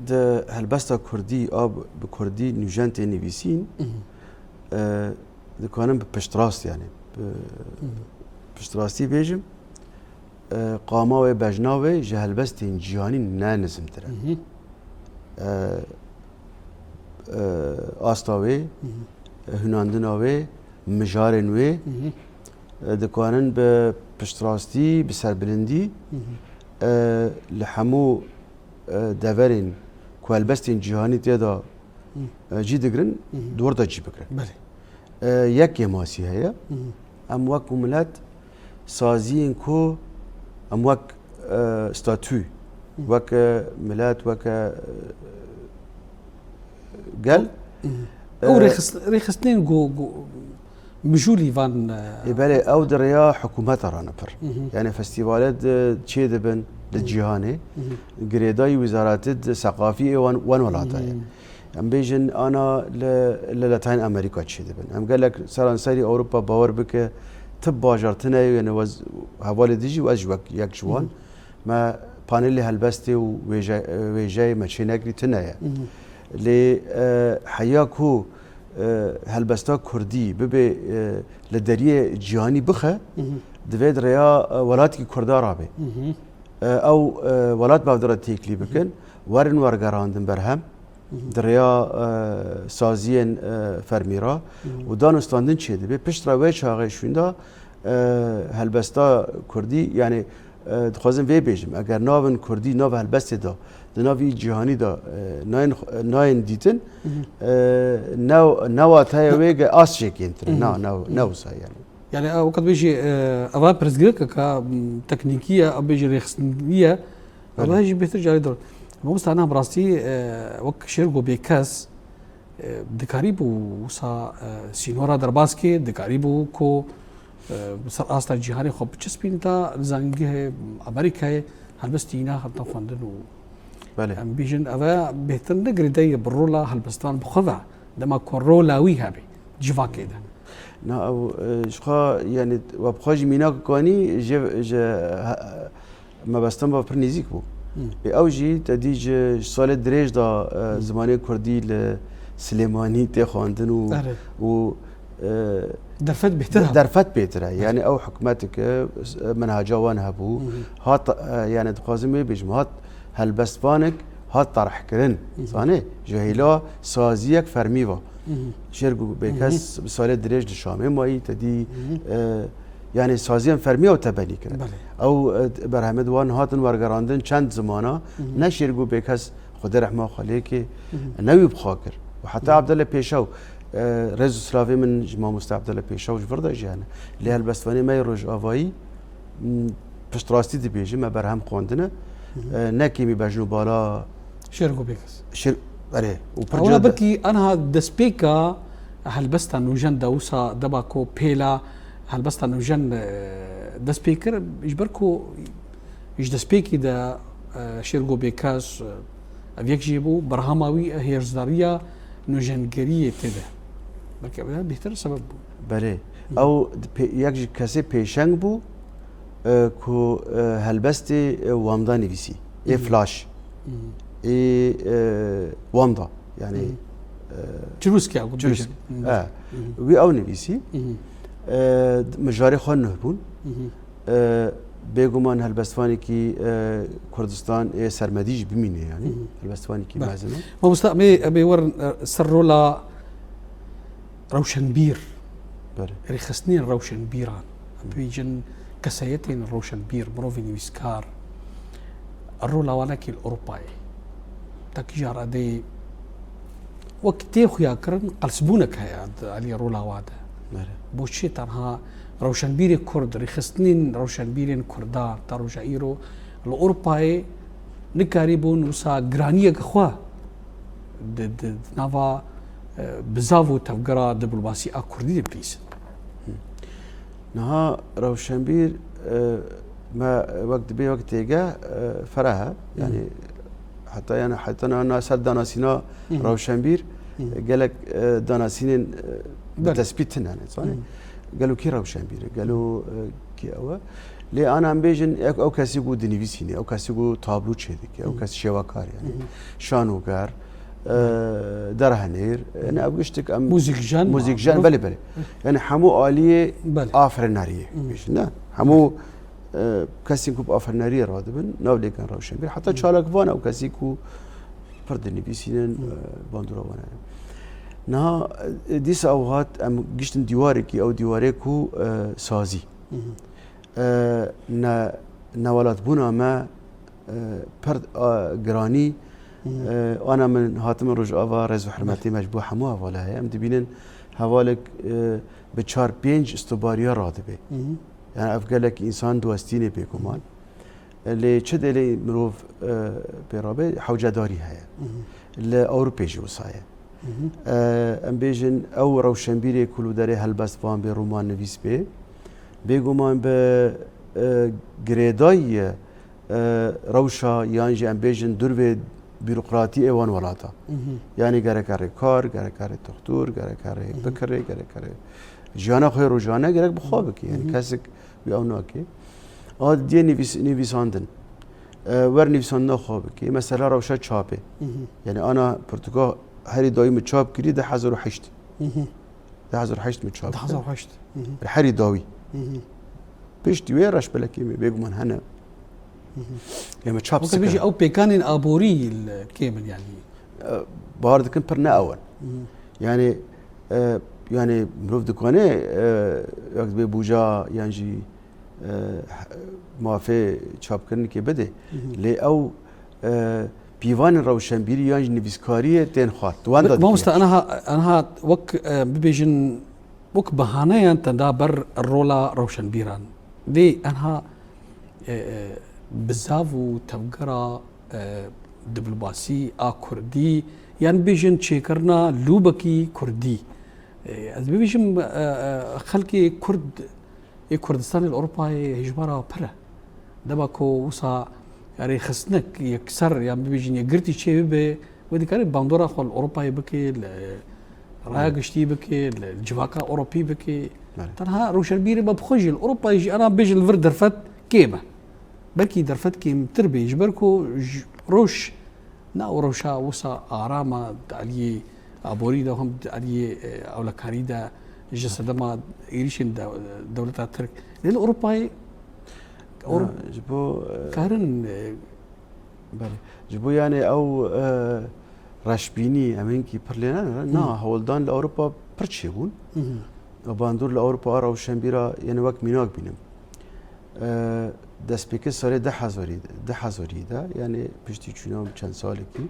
di helbesta kurdî a bi kurdî nûjen tê nivîsîn, e, dikarin bi piştrast, yani bi piştrastî bêjim, e, qama wê, bejna wê ji helbestên cîhanî ne nizimtir e. E, e, asta wê, e, hunandina wê, mijarên wê, e, dikarin bi piştrastî, bi serbilindî, e, li hemû, e, deverên ku helbestên cîhanî tê de, e, cî digirin, di wir de cî bigirin. Belê. E, yek kêmasî heye. Em wek ku milet saziyên ku em wek, e, statû, wek, e, milet, wek, e, gel, Ew e, rêxist-, rêxistinên ku, ku mijûlî van, e, Ê belê, ew di rêya hikûmeta re ne pir. Yani festîvalê di çê dibin di cîhanê, girêdayî wizareti di seqafî ê wan, wan welata ye. Em bêjin ana li, li Letayên Amerîka çêdibin. Em gelek seranserî Ewropa bawer bike, tib bajar tune ye, yani wez, hevalê dijî û ez jî wek yek ji wan. Me panelê helbestê û wêje-, wêjeyê me çênekirî tune ye. Lê, e, heya ku, e, helbesta kurdî bibe, e, li deriyê cîhanî bixe, divê di rêya, e, welatekî kurda rabe. E, ew, e, welat bi hev re têkilî bikin, werin wergerandin berhem. Di rêya, e, saziyên, e, fermî re û danûstandin çêdibe. Piştre wê çaxê şûnda, e, helbesta kurdî, yani, e, dixwazim vê bêjim, eger navin kurdî nav helbestê de, di nav vî cîhanî de, e, nayên, nayên dîtin, e, ne, ne wateye wê ge ast jê kêmtir e. Na, ne, ne wisa yani. Yani, e, wekî bêjî, e, eva pirsgirêkeke, m, teknîkî ye, em bêjî rêxistinî ye. Belê. Eva jî bêhtir carî dor. Mamoste, na bi rastî, e, wek Şêrgo Bêkes, e, dikarîbû wisa, e, sînora derbas kê, dikarîbû ku, e, bi ser asta cîhanê xwe biçispînta, li zanîngehê Amerîkayê helbestî îna hatina xwendin û Belê. Em bêjin, eve bêhtir ne girêdayî bi rola helbestan bi xwe ve, dema ku rola wî hebe civakê de. Na, ew, e, ji xwe, yani, we bi xwe jî mînak kanî ji, ji, he, mebestan ve pir nêzîk bû. Ê ew jî te dî ji, ji salê dirêj de, e, zimanê kurdî li Silêmanî tê xwendin û, Erê. û, e, Derfet bêhtir de-, hebû. Derfet bêtir e. Yani ew hikmeteke, e, menheca wan hebû. Hat, e, yani dixwazim wê bêjim, hat helbestvanek hat tarihkirin. Zanê, ji hêla saziyek fermî ve. Şêrgo Bêkes bi salê dirêj di Şamê mayî, te dî, e, yani saziyên fermî ew tebenî kirin. Belê. Ew, e, berhemê di wan hatin wergerandin çend zimana, ne Şêrgo Bêkes, Xwedê rehma xwe lê ke, ne wî bi xwe kir. Û heta Abdullah Pêşew, e, rêz û silavê min ji mamoste Abdullah Pêşew ji vir de jî hene. Lê helbestvanê me yê Rojavayî, m, piştrastî dibêjim, me berhem xwendine. E, ne kêmî bejn û bala Şêrgo Bêkes. Şêr-, erê, û pir Ewla ca de belkî anha destpêka helbesta nûjen de wisa deba ku pêla helbesta nûjen, e, dest pê kir, ji ber ku ji destpêkî de, e, Şêrgo Bêkes, e, ev yek jê bû, berhama wî hêrsdariya nûjengeriyê tê de. Belkî ev bêhtir sebeb bû. Belê. Ew di pê-, yek ji kesê pêşeng bû, e, ku, e, helbestê, e, Wamda nivîsî. Ê flaş. Ê, e, Wamda. Yani, e, Çirûskê, çirûsk. E. Wî ew nivîsî. E, mijarê xwe nuh bûn. E, bêguman helbestvanekî, e, Kurdistan ê sermedî jî bimîne yani. Helbestvanekî Belê. mezin e. Mamoste, em ê, em ê werin, e, ser rola rewşenbîr, Belê. rêxistinên rewşenbîran, em bêjin kesayetên rewşenbîr, mirovên nivîskar, rola wan wekî li Ewropayê. Tekî jara dê wek tê xuya kirin, qelsbûnek heye di alî rola wan de. Belê. Bo çi tenha Rewşenbîrê Kurd, rêxistinên rewşenbîrên Kurdan ta roja îro li Ewropayê nikarîbûn wisa giraniyeke xwe di, di, di nava, e, bizav û tevgera diplomasî a Kurdî de bihîsin. Niha rewşenbîr, e, me wek dibê wek têgeh, e, fereh e. Yanî heta, yanî heta na, na ser danasîna rewşenbîr, e, gelek, e, danasînên, e, bi tespît tune ne, zanî. Gelo kî rewşenbîr e? Gelo, e, kî ew e? Lê ana em bêjin, ew, ew kesî ku dinivîsîne, ew kesî ku tablo çêdike, ew kes şêwekar, yanî şanoger, e, derhenêr, e, ne ew giştik em Muzîkjen, muzîkjen, belê, belê. Yanî hemû aliyê afirinariyê bêjin, ne? Hemû, e, kesên ku bi afirinariyê radibin, nav lê kin rewşenbîr. Heta çalakvan ew kesî ku pir dinivîsînin, e, bandora wan hene. Niha, e, dîsa ew hat em giştin dîwarekî, ew dîwarê ku, e, sazî. E, ne, newelatbûna me, e, pir, e, giranî, e, ana min, hatimin Rojava, rêz û hurmetê me ji bo hemû hevala heye. Em dibînin hevalek, e, bi çar pênc istobariya radibe. Yani ev gelek însan diwestînê bêguman. E, lê çi dê lê mirov, e, pê rabe, hewcedarî heye. Li Ewropê jî wisa ye. E, em bêjin ew rewşenbîrê ku li derê helbestvan bê, romannivîs bê, bêguman bi, e, girêdayî ye, e, rewşa yan jî em bêjin durvê bîrokratî ê wan welata. Yanî gereke rê kar, gereke rê toxtur, gereke rê bikirê, gereke rê jiyana xwe rojane gerek bi xwe bike. Yanî kesek wî ew nake. A diye nivîs-, nivîsandin. E, wer nivîsandina xwe bike. Mesela rewşa çapê. Yanî ana pirtûka herî dawî min çap kirî du hezar û heşt. Du hezar û heşt min çap kir. Herî dawî. Piştî wê reşbelekê me bêguman hene. Lê me çap Weke bêjî ew pêkanên aborî li kêm in yanî. E, bawer dikim pir ne ew in. Yanî, e, yanî mirov dikane, e, wek dibê bûca yan jî, e, mafê çapkirinikê bide. Lê ew, e, pîvanên rewşenbîrî yan jî nivîskariyê tên xwar. Di wan de Mamosta, eniha, eniha wek, e, bibêjin, wek bahaneyan te da ber rola rewşenbîran. Lê eniha, e, e, bizav û tevgera, e, diplomasî a Kurdî, yan bêjin çêkirina lûbekî Kurdî. E, ez bibêjim, e, e, xelkê Kurd ê Kurdistanê li Ewropayê hêjmara pir e. Dema ku wisa rêxistinek yekser yan bibêjin yekgirtî çê bibe, wê dikare bandora xwe li Ewropayê bike, li raya giştî bike, li civaka Ewropî bike. Belê. Tenha rewşenbîrê me bi xwe jî li Ewropayê jî ana bêjin li vir derfet kêm e. Belkî derfet kêmtir bê, ji ber ku ji roj ne ew rewşa wisa aram e di aliyê aborî de, hem di aliyê, e, ewlekarî de ji sedema êrîşên de, dewleta Tirk. Lê li Ewropayê Ha, ji bo, e, karin, e, belê. Ji bo, yani, ew, e, reşbînî em hinkî pir lê ne, na, hewldan li Ewropa pir çêbûn. Bandor li Ewropa a rewşenbîra, yani, wek mînak bînim. E, destpêkê salê du hezarî, du hezarî de, yani, piştî çûna çend salekî,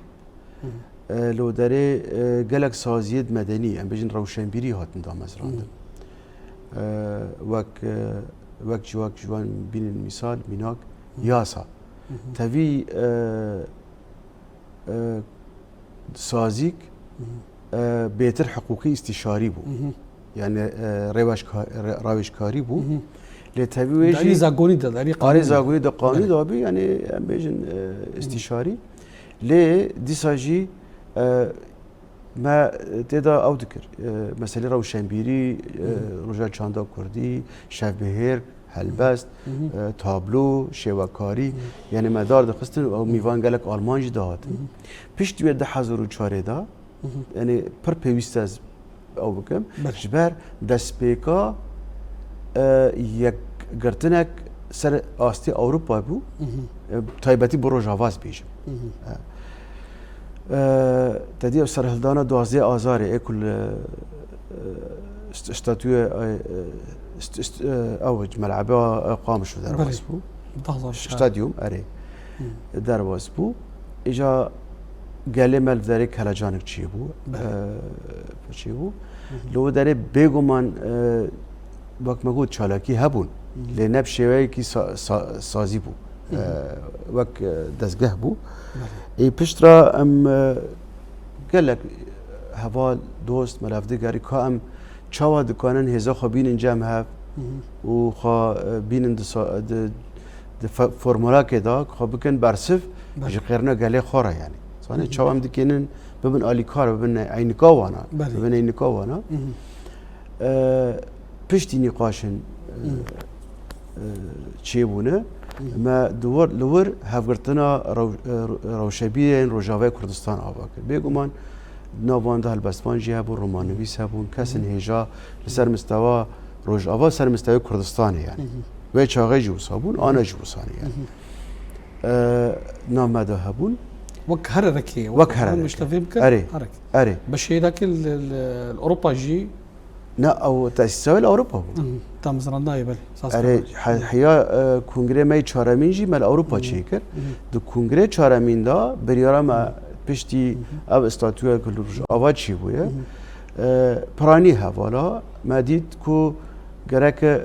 e, li derê, e, gelek saziyêt medenî, em bêjin rewşenbîrî hatin damezrandin. E, wek, e, wek ji, wek ji wan bînin mîsal, mînak, yasa. Tevî, e, e, sazîk, e, bêtir hiqûqî îstîşarî bû. Yani, e, rêweşka-, re-, rawêjkarî bû. Lê tevî wê jî zagonî de, darî arê qanûnî de. Zagonî de, qanûnî de bî, yani em bêjin, e, îstîşarî. Lê dîsa jî, e, me tê de ew dikir. E, meselê rewşenbîrî, e, roja çanda kurdî, şevbihêr, helbest, e, tablo, şêwekarî, yani me dar dixistin û ew mîvan gelek Alman jî dihatin. Piştî wê du hezar û çarê de, yani pir pêwîst ez ew bikim. Belê. Ji ber destpêka, e, yekgirtinek ser astê Ewropa bû, e, taybetî bo Rojava ez bêjim. E, e, te dî ew serhildana duwazdeh Azarê ê ku li, e, st-, statûyê, e, st-, st-, e, ew ji melebe, e, Qamişlo derbas bû. Belê. Stadyum, erê. Derbas bû. Îca gelê me li derê kelecanik çêbû. Belê. E, çêbû. Li wê derê bêguman, e, wek me got, çalakî hebûn. Hı hı. Lê ne bi şêweyekî sa-, sa-, sazî bû. Hı hı. E, wek, e, dezgeh bû. Belê. Ê pişt re em, e, gelek heval, dost, melav digerî ka em çawa dikanin hêza xwe bînin cem hev Hı hı. û xwe, e, bînin di sa-, di, di fe-, formulakê de xwe bikin bersiv Belê. Ji qêrina gelê xwe re, yanî. Zanî Hı hı. çawa em dikênin bibin alîkar, bibin eynika wana, Belê. Bibin eynika wana. Hı hı. E, piştî nîqaşin, e, Hı. e, çêbûne, Hı. me di wir, li wir hevgirtina rew-, e, rewşebîrên Rojavayê Kurdistan ava kir. Bêguman di nav wan de helbestvan jî hebûn, romannivîs hebûn, kesên Hı hı. hêja li ser mistewa Rojava, ser mistewê Kurdistanê, yanî. Hı hı. Wê çaxê jî wisa bûn, ana jî wisa ne, yanî. Hı hı. E, nav me de hebûn. Wek hererekê, Wek wek hererekê. Muştevê bike, Erê. Herek. Erê. Bi şêdakî li, li, li Ewropa jî Ne, ew tesîsa wê li Ewropa bû. Hı, tam zirandayê, belê. Saz Erê, kir. He-, heya, e, kongrê me yê çaremîn jî me li Ewropa Hı. çêkir. Hı. Di kongrê çaremîn de biryara me Hı. piştî Hı hı. ev statûya ku li Rojava çêbûye, Hı hı. e, piranî hevala me dît ku gerek e,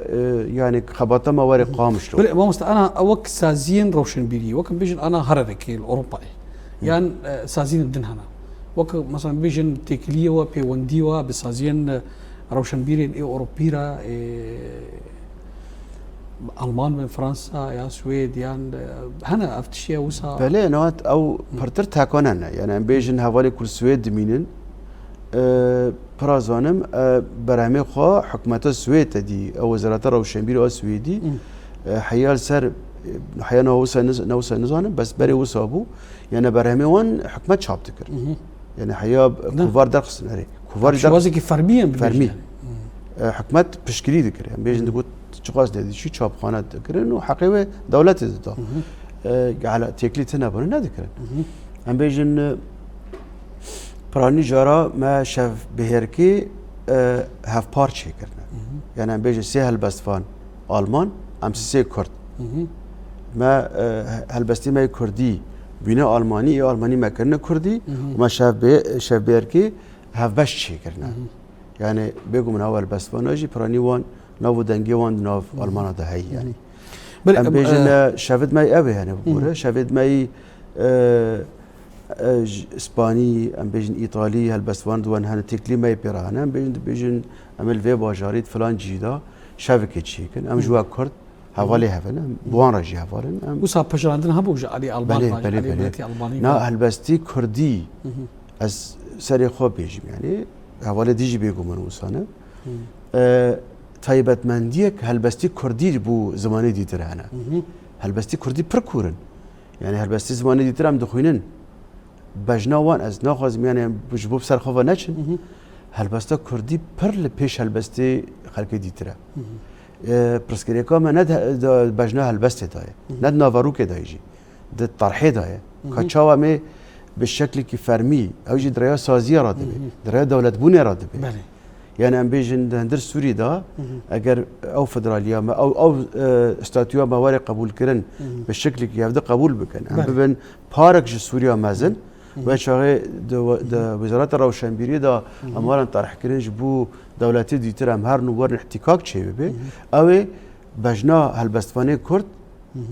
yani xebata me were Hı hı. Qamişlo. Belê, mamoste, ana ew wek saziyên rewşenbîrî, wek bêjin ana hererekê li Ewropayê. Hı. Yan, e, saziyên din hene. Wek, mesela, bêjin têkiliyê we, pêwendî we bi saziyên, e, rewşenbîrên ê Ewropî re, ê Alman bin, Fransa ya Swêd, yan, e, hene ev tiştiye wisa? Belê, newat ew Hı. pirtir tekane ne. Yani, em bêjin hevalê ku li Swêd dimînin, e, pira zanim, e, berhemê xwe hikûmeta Swêd te dî, ew wezareta rewşenbîrî a Swêdî, Hı. e, heya li ser, e, heya newsa niz-, newsa nizanim, bes berê wisa bû. Yani berhemê wan hikûmet çap dikir. Hı hı. Yani heya Ne? Kovar derxistin, erê. Kovar Şiwazekî fermî ye, bibêjin Fermî. Yani. Hı. E, hikûmet piştgirî dikir. Em bêjin Hı. digot çiqas nedîşî çapxane dikirin û heqê wê dewletê dida. Hı hı. E, hala têkilî tune bûne nedikirin. Hı hı. Em bêjin, e, piranî jara me şev bihêrkî, e, hevpar çêkirine. Hı hı. Yani em bêjin sê helbestvan Alman, em sê Kurd. Hı hı. Me, e, helbestî me yê Kurdî bîne Almanî, ê Almanî me kirine Kurdî Hı hı. û me şev bê-, şev bihêrkî hevbeş çêkirine. Hı hı. Yani bêguman ew helbestvana jî piranî wan nav û dengê wan di nav Hı hı. Almana de heye yani. Hı hı. Belê, Em em, bêjin, e, e, şevêd me yî ew ê hene Hı hı. bibore. Şevêd me yî, e, e, ji Spanî, em bêjin Îtalî, helbestvan di wan hene, têkilî me yê pê re hene. Em bêjin, dibêjin em ê li vê bajarî di filan cî de şevekê çêkin. Em ji Hı. we Kurd hevalê hev in, em bi wan re jî heval in. Em Wisa pejirandin hebû ji alî Alman Belê, re, ji belê, alî belê. Miletî Almanî Na re? helbestî Kurdî, Hı hı. ez serê xwe bêjim, yani, hevalê dî jî bêguman wisa ne. Hı. E, taybetmendiyek helbestî Kurdî bo zimanê dîtir hene. Hı hı. Helbestî Kurdî pir kûr in. Yani, helbestî zimanê dîtir em dixwînin. Bejna wan ez naxwazim, yani, em ji bo bi ser xwe ve neçin. Hı hı. Helbesta Kurdî pir li pêş helbestê xelkê dîtir e. Hı hı. E, pirsgirêka me ne di, di bejna helbestê de ye, Hı hı. ne di naverokê de ye jî. Di terhê de ye. Hı Ka hı. çawa em ê bi şeklekî fermî, ew jî di rêya saziya re dibe, Hı hı. di rêya dewletbûnê re dibe. Belê. Yani em bêjin di hundir Sûrî de, Hı hı. eger ew federaliya me, ew, ew, e, statûya me were qebûlkirin, Hı hı. bi şeklekî hevdi qebûl bikin. Em Belê. bibin parek ji Sûriya mezin, Hı hı. wê çaxê di we-, di Hı hı. Wezareta Rewşenbîrî de Hı hı. em werin terhkirin ji bo dewletê dîtir em herin û werin îhtîkak çêbibe. Hı hı. Ew ê bejna helbestvanê Kurd, Hı hı.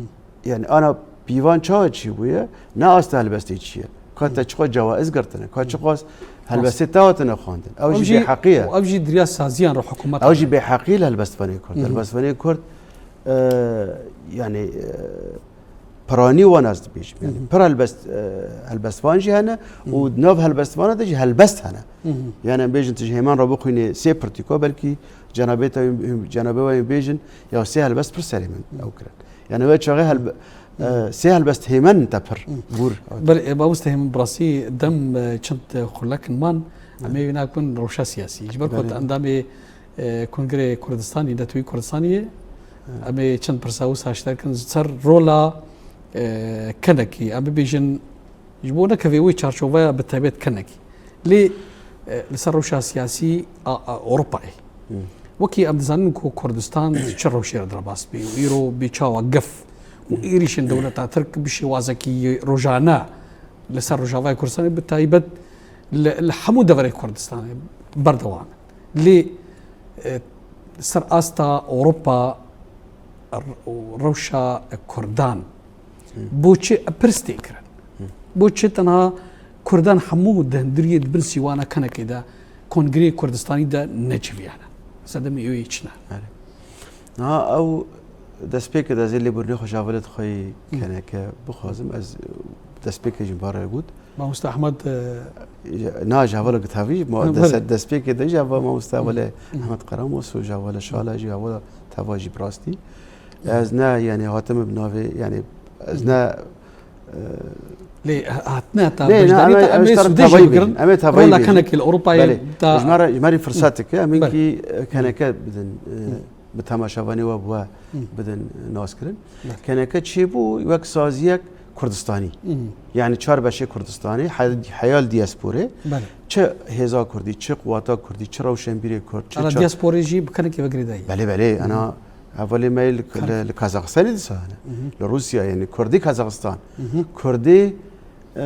yani ana pîvan çawa çêbûye, ne asta helbestê çi ye. Ka te Hı. çiqas cewaiz girtine, ka Hı. çiqas helbestê te hatine xwendin. Ew Ew jî jî, bêheqî ye. Ew jî di riya saziyan re hikûmet Ew jî hene. Bêheqî li helbestvanê Kurd. Hı hı. Helbestvanê Kurd, e, yani, e, piranî wan ez dibêjim. Yani, Hı hı. pir helbest, e, helbestvan jî hene Hı hı. û di nav helbestvana de jî helbest hene. Hı hı. Yani, em bêjin tu ji Hêman re bixwînê sê pirtûka, belkî cenabê te, cenabê we yên bêjin, ya sê helbest pir serê min Hı. ew kirin. Yani, wê çaxê helbe-, Hı. e, sê helbest Hêman te pir Hı. bûr. Belê, e, mamoste Hêman, bi rastî dem, e, çend, e, xulek in man, Hı. em ê wî nakbin rewşa siyasî. Ji ber ku Belê. tu endamê e, Kongreyê Kurdistanî, Netewî Kurdistanî ye. Em ê çend pirsa wisa ji te bikin, ji ser rola, e, kenekî, em bibêjin, ji bo nekevê wê çarçoveya bi taybet kenekî. Lê, e, li ser rewşa siyasî a, a Ewropayê. Hı. Wekî em dizanin ku Kurdistan ji çi rewşê re derbas bû û îro bê çawa gef û êrîşên dewleta Tirk bi şêwazekî rojane li ser Rojavayê Kurdistanê, bi taybet li, li hemû deverê Kurdistanê berdewam in. Lê, e, Li ser asta Ewropa r-, û rewşa Kurdan. Hı. Bo çi pirs tê kirin? Hı. Bo çi tenha Kurdan hemû di hundiriyê di bin sîwana kenekê de, Kongreyê Kurdistanî de neciviyane? Sedemê wê çi ne? Erê. Niha ew destpêkê de ez ê lêbûrînê xwe ji hevalê xwe yê Hı. keneke bixwazim, ez destpêkê jî bare got. Mamoste Ehmed, e, Na, ji hevala Gitavî, ma-, Ha, dest-, belê. destpêkê de ji heval mamoste hevalê Hı. Ehmed Qeramos û ji hevala Şala jî hevala teva jî bi rastî. Hı. Ez ne, yani, hatime bi navê, yani, ez ne, e, Lê hatine ta Lê, ne, beşdarî em te ê, em em ê ê ji taraf sûdê jî tevayî bigirin. bêjin. Em ê tevayî Rola bêjin. kenekê li Ewropayê Belê. da Ji me re, ji me re firsat dike, em Hı. hinkî, e, keneke bidin, e, Hı. bi temaşevanê we bi we Hı. bidin, e, nas kirin. Belê. Keneke çêbû wek saziyek Kurdistanî. Hı. Yani çar beşê Kurdistanê, he-, heya li diasporê. Belê. Çi hêza Kurdî, çi quwata Kurdî, çi rewşenbîrê Kurd, çi Ara ça- diasporê jî bi kenekê ve girêdayî. Belê, belê, Hı. ana hevalê me li, Kan- li, li Kazaxistanê dîsa hene. Hı hı. Li Rûsya, yani Kurdî Kazaxistan. Hı hı. Kurdî, e,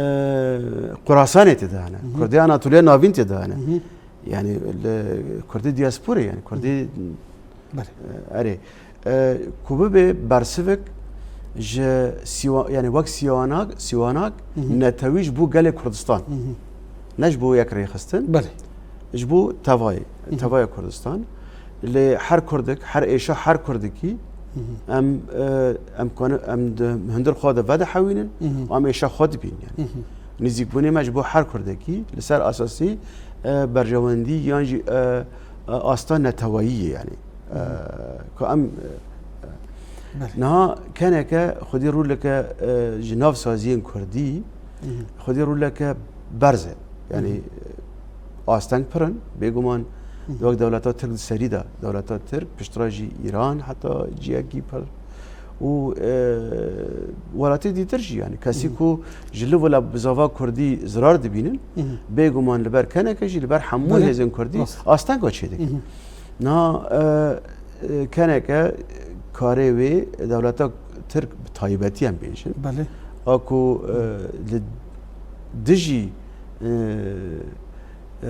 Xurasanê tê de hene. Hı hı. Kurdî Anatoliya Navîn tê de hene. Hı hı. Yani li Kurdî diasporê, yani Kurdî Belê. E, erê. E, ku bibe bersivek ji sîwa-, yani wek sîwanak, sîwanak Hı hı. netewî ji bo gelê Kurdistan. Hı hı. Ne ji bo yek rêxistin. Belê. Ji bo tevayê, Hı hı. tevaya Kurdistan. Lê her Kurdek, her êşa her Kurdekî Hı hı. em, e, em kone-, em di hundir xwe de vedihewînin, Hı hı. em êşa xwe dibînin yani. Hı hı. Nêzîkbûnê me ji bo her Kurdekî li ser asasî, e, berjewendî yan jî, e, e, asta neteweyî ye yani. E, Hı hı. ku em, e, Belê. niha keneke xwedî roleke, e, ji nav saziyên Kurdî, Hı hı. xwedî roleke berz e. Yani, Hı hı. asteng pir in, bêguman Hı hı. wek dewleta Tirk di serî de, dewleta Tirk, piştre jî Îran, heta ciyekî pir û, e, welatê dîtir jî, yani kesî Hı hı. ku ji li wila bizava Kurdî zirar dibînin, Hı hı. bêguman li ber keneke jî, li ber hemû Belê. hêzên Kurdî Rast. astenga çêdikin. Hı hı. Niha, e, e, keneke karê wê dewleta Tirk bi taybetî em bêjin. Belê. A ku, e, li dijî, e,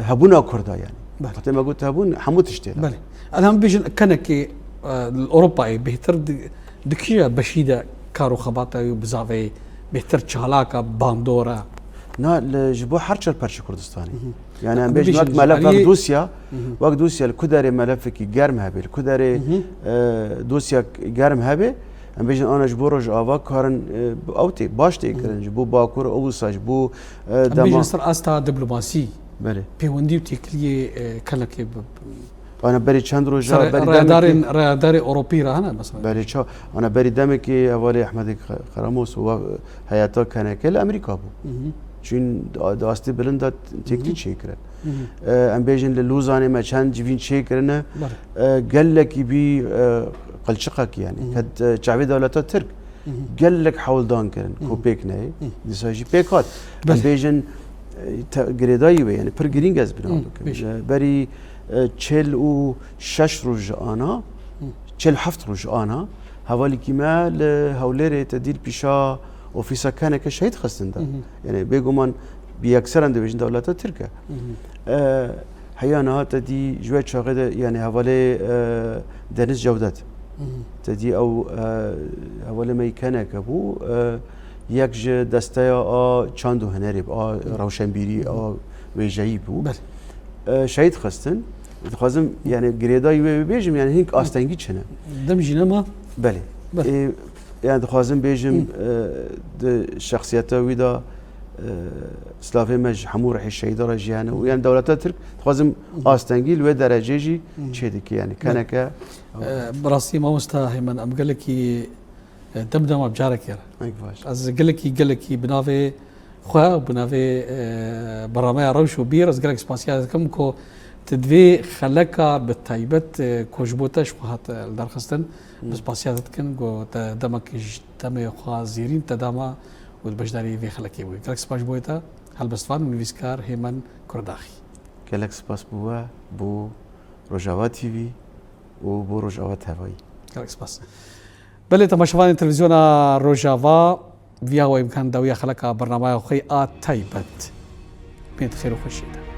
hebûna Kurda yani. Belê. Wextê me got hebûn, hemû tiştê de. Belê. Em hem bêjin kenekê, e, li Ewropayê bêhtir di-, di kîja beşî de kar û xebata wî bizavê bêhtir çalak e, bandor e? Na, li, ji bo her çar perçê Kurdistanê. Hı hı. Yani em Em bêjin bêjin wek ji melef, aliyê wek dosya, Hı hı. wek dosya li ku derê melefekî germ hebe, li ku derê, Hı hı. e, dosyek germ hebe, em bêjin ana ji bo Rojava karin, e, ew tê, baş tê Hı hı. kirin, ji bo Bakur, ew wisa ji bo, e, Em dema bêjin ser asta diplomasî, Belê. pêwendî û têkiliyê, e, kenekê bi, Ana berî çend roja, Ser berî demekî rêdarên, rêdarê Ewropî re hene mesela? Berî ça-, ana berî demekî hevalê Ehmedê Xe-, Xeramos û wa-, heyeta keneke li Amerîka bû. Hı hı. Çûn da-, di astê bilind de têkilî Hı hı. çêkirin. Hı hı. E, em bêjin li Lozanê me çend civîn çêkirine. Belê. E, gelekî bî, e, qilçiqekî yani. Hı hı. Ket, e, çavê dewleta Tirk. Hı hı. Gelek hewldan kirin, Hı hı. ku pêk neyê. Hı. Dîsa jî pêk hat. Em Belê. bêjin, e, te-, girêdayî wê, yani pir girîng ez bina Hı, bikim. bêjin. E, berî, e, çil û şeş roj ana, Hı. çil heft roj ana, hevalîkî me li Hewlêrê te dî li pîşa ofîsa keneke şehîd xistin de. Hı hı. Yani bêguman bi yekser em dibêjin dewleta Tirk e. Hı hı. E, heya niha te dî ji wê çaxê de, yani hevalê, e, Deniz Cewdet. Hı hı. Te dî ew, e, hevalê me yî keneke bû, e, yek ji desteya a çand û hunerê bû, a Hı. rewşenbîrî, Hı hı. a wêjeyî bû. Belê. E, şehîd xistin. Dixwazim, yani girêdayî wê bibêjim, yani hink Hı. astengî çi ne? Dem jî nema. Belê. Belê. E, yani dixwazim bêjim, Hı. e, di şexsiyeta wî de, e, silavê me ji hemû rihê şehîda re jî hene û Hı. yani dewleta Tirk, dixwazim Hı. astengî li wê derecê jî Hı. çêdike, yani Belê. keneke. E, bi rastî mamosta Hêmen, em gelekî, e, dem dema bi carekê re. Eng baş. Ez gelekî, gelekî bi navê xwe û bi navê, e, bernameya Rewş û Bîr, ez gelek spasiya dikim ku tu di vê xeleka bi taybet, e, ku ji bo te ji xwe hat, e, lidarxistin, Hı. bi spasiya te dikin ku te demekî ji demê xwe zêrîn te dama û di beşdarî vê xelekê bûyî. Gelek spas ji bo te, helbestvan û nivîskar Hêmen Kurdaxî. Gelek spas bo we, bo Rojava T V û bo Rojava Tevayî. Gelek spas. Belê, temaşevanên televîzyona Rojava, viya we îmkan dawiya xeleka bernamaya xwe a taybet. Bên di xêr û xweşiyê de.